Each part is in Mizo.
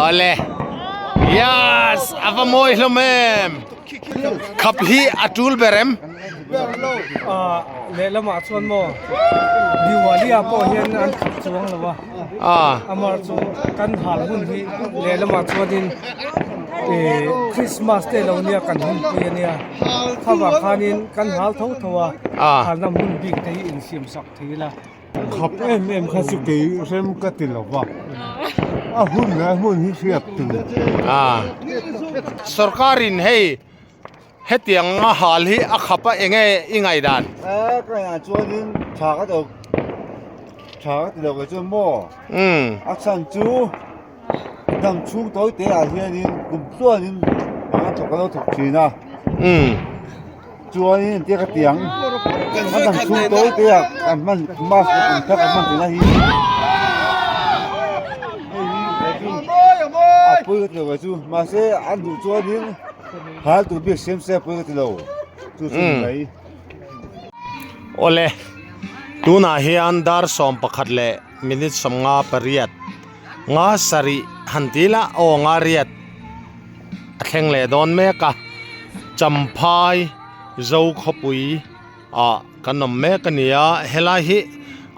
Awle. Yes, a va mawi hlawm em. Khap hi a tul ber em? Ah, lehlamah chuan maw Diwali ah pawh hian an khap chuang lo a. Ah. Amar chu kan hal hun hi lehlamah chuanin eh Christmas te lo nia kan hun pui a nia. Khavah khanin kan hal tho tho a. Ah. Halna hmun bik te hi insiam sak thei ila. Khap em em kha chu kei rem ka ti lo va, a hun leh a hmun hi hriat tur. Ah. Sorkarin hei hetiang a hal hi a khap a enge i ngaihdan? Eh ka ngaihdan chuanin tha ka ti tha ka ti lo kei chuan maw? Umm. A chhan chu dam chhung tawi te ah hianin kum tluanin bang a thawk a lo thawk thin a. Umm. Chuanin entir ka ti ang a dang chhung tawi te ah kan hman mask leh kum thar kan hman theih na hi hei hi he chu a pawi ka ti lo ve chu mahse an duh chuanin hal tur bik siam se a pawi ka ti lo chu chu ni mai. Awle tunah hian dar 11 leh minute 58 nga sarih han ti ila aw nga riat. a thleng leh dawn mek a champhai zo khawpui ah kan awm mek a ni a helai hi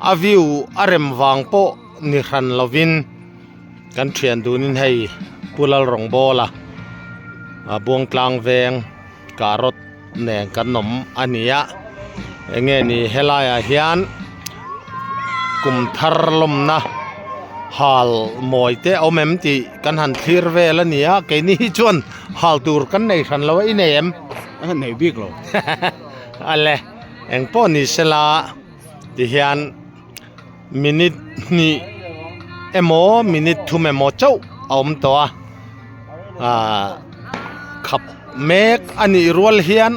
a view a rem vang pawh ni hran lovin kan thian dunin hei pu Lalrawngbawla a Buangtlang veng carrot nen kan awm a ni a eng nge ni helai ah hian kum thar lawmna hal mawi te a awm em tih kan han thlir vel a ni a keini hi chuan hal tur kan nei hran lo a i nei em? A nei bik lo. Ale eng pawh ni sela tihian minute hnih emaw minute thum emaw chauh a awm tawh a ahh khap mek a nih rual hian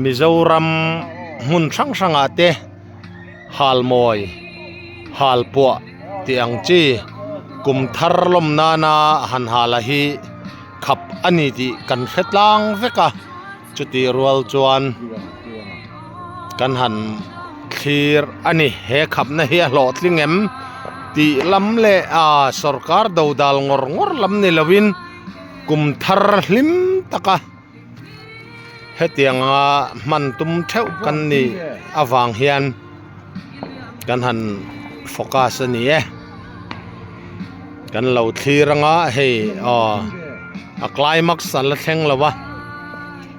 Mizoram hmun hrang hrangah te halmawi halpuah tih ang chi kum thar lawm nana han hala hi khap a ni tih kan hre tlang vek a. Chutih rual chuan kan han thlir a ni. He khapna hi a hlawhtling em tih lam leh a sorkar dodal ngawr ngawr lam ni lovin kum thar hlim taka hetianga hman tum theuh kan nih avang hian kan han focus a ni e. Kan lo thlir anga hei aw a climax a la thleng lo a.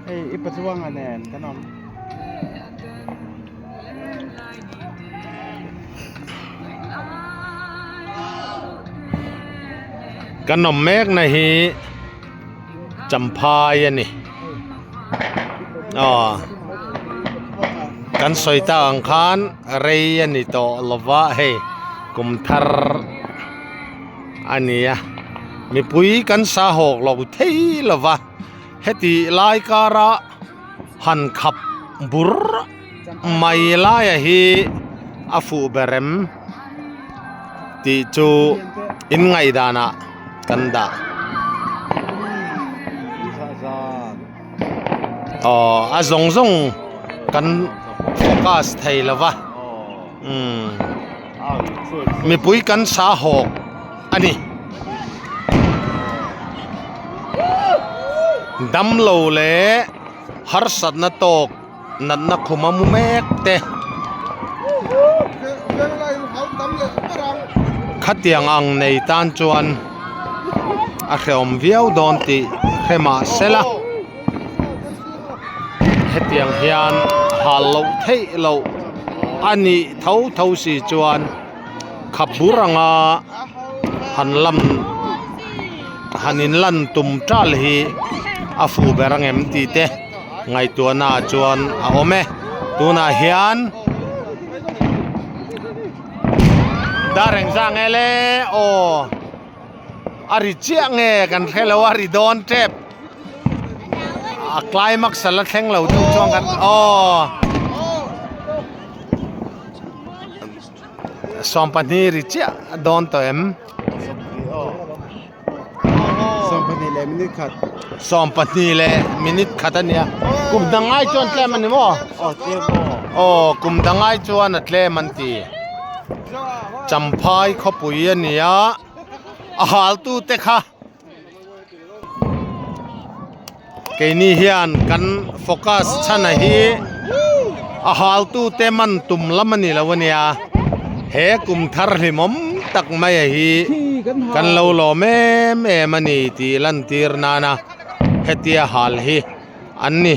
Hei i pachuanga nen kan awm. Kan awm mek na hi Champhai a ni. Aw kan sawi tak ang khan rei a ni tawh lo va hei kum thar a ni a mipui kan sa hawk lo thei lo va heti lai kara han khap bur mai laia hi a fuh ber em tih chu in ngaihdanah kan dah. Aw a zawng zawng kan focus thei lo va umm mipui kan sa hawk a ni damlo leh harsatna tawk natna khum a mu mek te khatiang ang nei tan chuan a hrehawm viau dawn tih hre mah sela hetiang hian hal loh theih loh a nih tho tho si chuan khap bur anga han lam han in lan tum tal hi a fuh ber ang em tih te. Ngaihtuahna ah chuan a awm e tunah hian dar engzah nge le aw a ri chiah nge kan hre lo a ri dawn tep a climax a la thleng lo deuh chuan kan aw 12 ri chiah dawn tawh em. 12 leh minute khat. 12 leh minute khat a nia. Kum dang ngai chuan tlem a ni maw? Aw tlem aw. Aw kum dang ngai chuan a tlem an ti. Champhai khawpui a nia. A hal tu te kha keini hian kan focus chhan a hi a hal tu te man tum lam a ni lo a nia he kum thar hlimawm tak mai a hi kan lo lawm em em a ni tih lantir nana hetia hal hi an ni.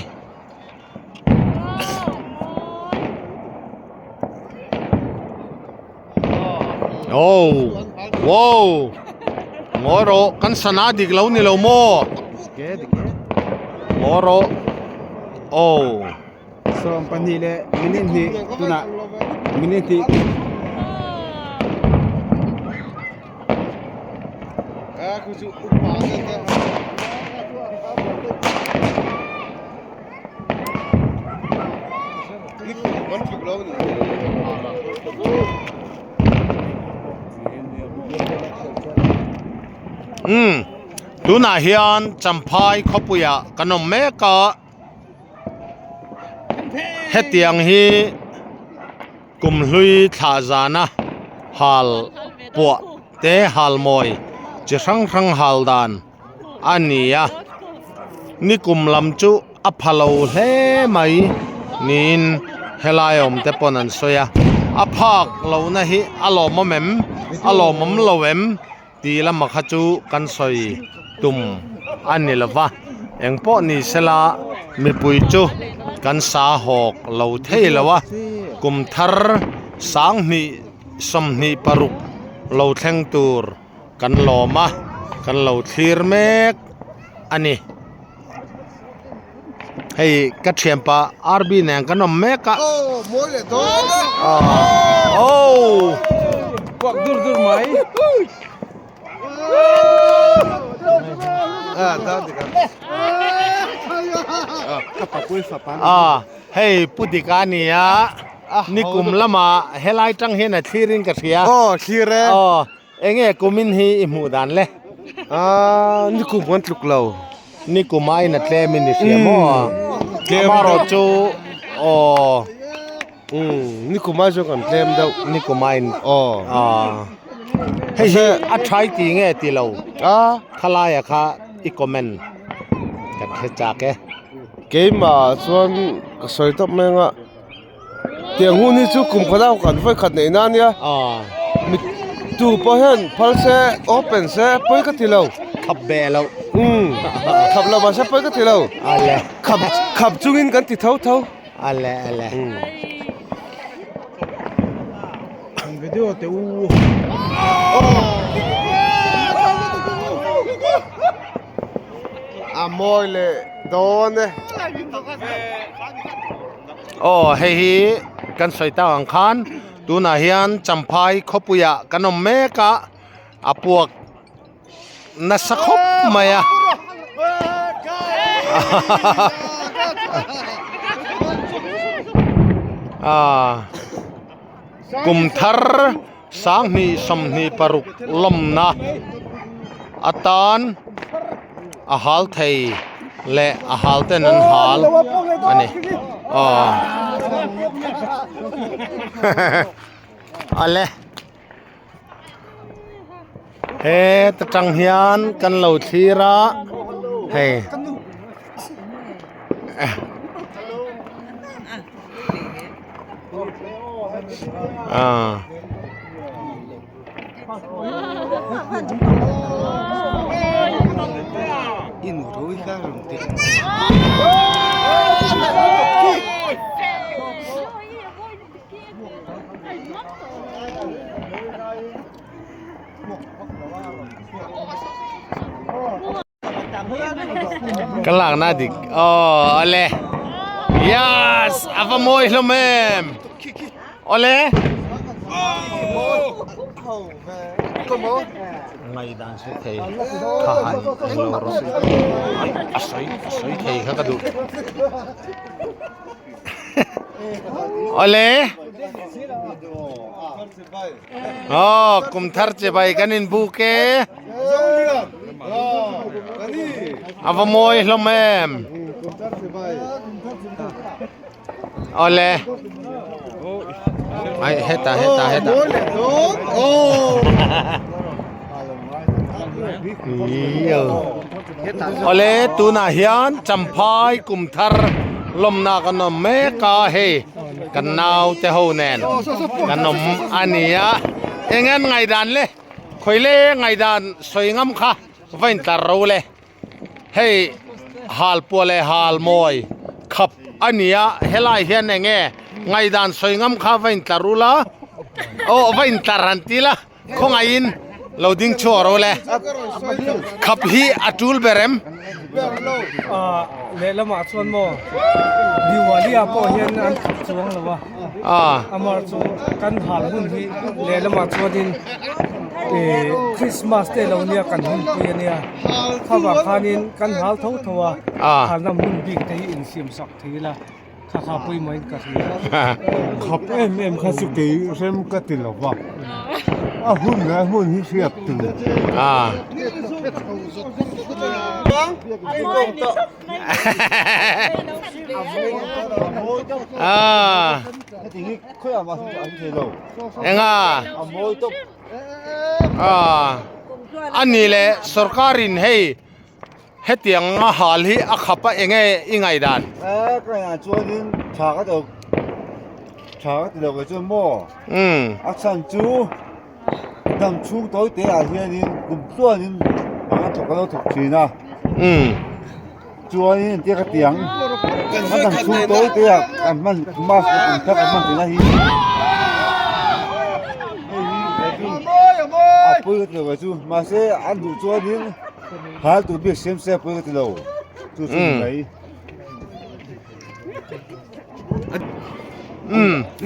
Oh wow ngawi rawh kan sana dik lo ni lo maw ngawi rawh oh 12 leh minute hnih tunah minute hnih Umm tunah hian Champhai khawpuiah kan awm mek a hetiang hi Kumhlui thlah zana hal puah te hal mawi chi hrang hrang hal dan a ni a, nikum lam chu a pha lo hle mai niin helai awm te pawn an sawi a, a phak lohna hi a lawmawm em a lawmawm lo em tih lama kha chu kan sawi tum a ni lo va, engpawh ni sela mipui chu kan sa hawk lo thei lo a, kum thar sanghnih 26 lo thleng tur kan lawm a, kan lo thlir mek a ni. Hei ka thianpa RB nen kan awm mek a. Oh! Kuak dur dur mai. Ah, hei Pu Dika a ni a, nikum lamah helai tang hian a thlir in ka hria. Aw, thlir e. Aw, enge kumin hi i hmuh dan le? Ah, nikum kan tluk lo. Nikum a in a tlem in i hria maw? Amaherawh chu aw. Umm nikum ai chuan kan tlem deuh. Nikum a in aw. Ah. Hei hi a thai ti nge ti lo? Ah. Khalaia kha i comment kan hre chak e. Keimah chuan ka sawi tawp mai anga tiang hun hi chu kum khat a kan vawi khat neih na ania. Ah. Mi tu pawh hian phal se open se pawi ka ti lo. Khap beh loh. Umm khap lo mahse pawi ka ti lo. Ale. Khap khap chungin kan ti tho tho. Ale ale. Video te u. A mawi leh dawn e. Aw hei hi kan sawi tak ang khan tunah hian Champhai khawpuiah kan awm mek a a puak nasa khawp mai a ah kum thar 2026 lawmna atan a hal thei leh a hal ten an hal a ni aw awle. Heta tang hian kan lo thlir a hei ah. Ka lakna dik aw awle yes a va mawi hlawm em awle ngaihdan sawi thei kha han englo rawh a sawi a sawi thei kha ka duh. Awle Aw kum thar chibai kan in buk e A va mawi hlawm em Awle Ai heta heta heta. Awle tunah hian Champhai kumthar lawmna kan awm mek a hei kan naute ho nen kan awm a ni a eng an ngaihdan le khawile ngaihdan sawi ngam kha va intlar ro le hei halpuah leh halmawi khap a ni a helai hian eng nge ngaihdan sawi ngam kha va intlar ula aw va intlar han ti la. Khawngaihin lo ding chhuak ro le. Khap hi a tul ber em? Lehlamah chuan maw Diwali ah pawh hian an khap chuang lo a. Amah chu kan hal hun hi lehlamah chuanin Christmas te lo nia kan hunpui a nia. Khavah khanin kan hal tho tho a. Halna hmun bik te hi insiam sak thei ila. Kha kha pawimawh in ka hria. Khap em em kha chu kei rem ka ti lo va, a hun leh a hmun hi hriat tur. Enga? A ni leh sorkarin hei. Hetiang a hal hi a khap a enge i ngaihdan? Eh ka ngaihdan chuanin tha ka ti tha ka ti lo kei chuan maw? Umm. A chhan chu dam chhung tawi te ah hianin kum tluanin bang a thawk a lo thawk thin a. Umm. Chuanin entir ka ti ang a dam chhung tawi te ah kan hman mask leh kum thar kan hman thin a hi hei hi a pawi ka ti lo kei chu mahse an duh chuanin. Hal tur bik siam se pawh ka ti lo chu chu ni mai.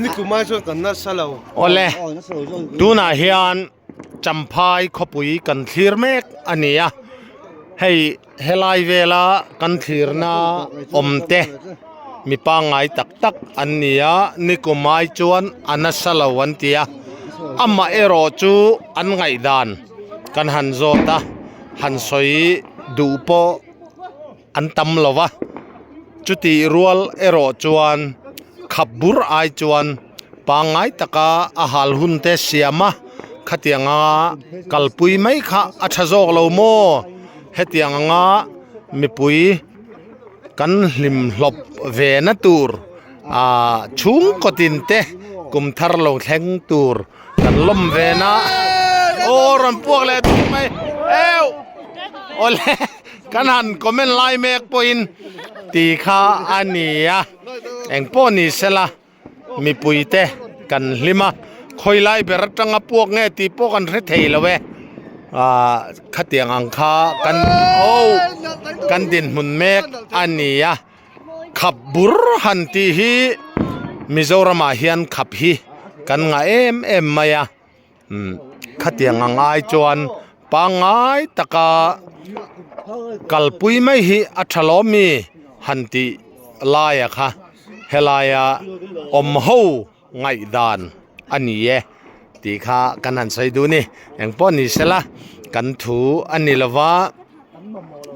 Nikum ai chuan kan nasa lo. Awle tunah hian Champhai khawpui kan thlir mek a ni a, hei helai vela kan thlirna awm te mi pangngai tak tak an ni a, nikum ai chuan a nasa lo an ti a, amaherawh chu an ngaihdan. Kan han zawt a, han sawi duh pawh an tam lo va, chutih rual erawh chuan khap bur ai chuan pangngai taka a hal hun te siam a, khatiang anga kalpui mai kha a tha zawk lo maw? Hetiang anga mipui kan hlim hlawp ve na tur ah chhungkaw tin te kum thar lo thleng tur. Kan lawm ve na aw rawn puak leh thung mai eu awle kan han comment lai mek pawhin ti kha a ni a eng pawh ni sela mipui te kan hlim a khawi lai ber atanga puak nge tih pawh kan hre thei lo e ah khatiang ang kha kan aw kan dinhmun mek a ni a. Khap bur han tih hi Mizoramah hian khap hi kan ngah em em mai a umm khatiang ang ai chuan pangngai taka kalpui mai hi a tha lawm mi han tih laia kha helaia awm ho ngaihdan a ni e tih kha kan han sawi duh a ni engpawh ni sela kan thu a ni lova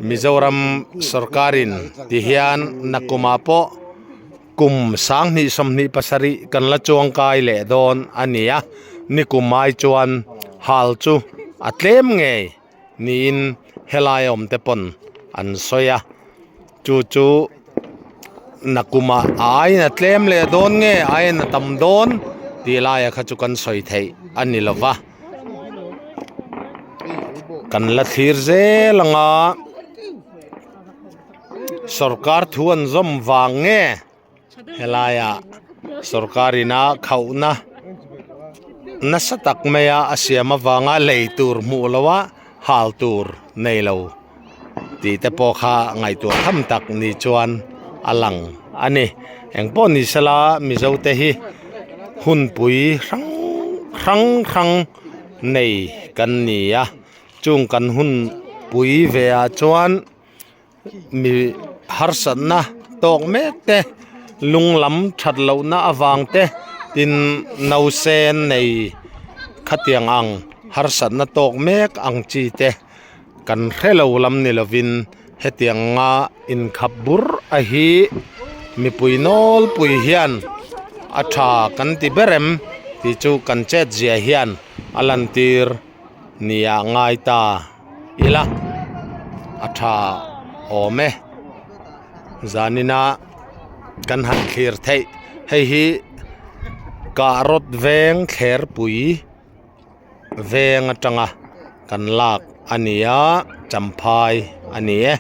Mizoram sorkarin ti hian nakumah pawh kum sanghnih 27 kan la chuangkai leh dawn a ni a nikum ai chuan hal chu a tlem ngei niin helai awm te pawn an sawi a chu chu nakumah a aiin a tlem leh dawn nge a aiin a tam dawn tih laia kha chu kan sawi theih a ni lo va kan la thlir zel ang a sawrkar thu an zawm vang nge. Helaiah sorkar ina khauhna nasa tak maia a siam avanga lei tur hmuh loha hal tur nei lo tih te pawh kha ngaihtuah tham tak ni chuan a lang a ni. Engpawh ni sela Mizo te hi hunpui hrang hrang hrang nei kan ni a chung kan hunpui ve ah chuan. Mi harsatna tawk mek te lung lam that lohna avang te tin nausen nei khatiang ang harsatna tawk mek ang chi te kan hrelo lam ni lovin hetiang anga inkhap bur a hi mipui nawlpui hian a tha kan ti ber em tih chu kan chet zia hian a lantir nia ngai ta. Ila a tha awm e zanina kan han thlir theih hei hi kahrawt veng thlerpui veng atanga kan lak a ni a champhai a ni e.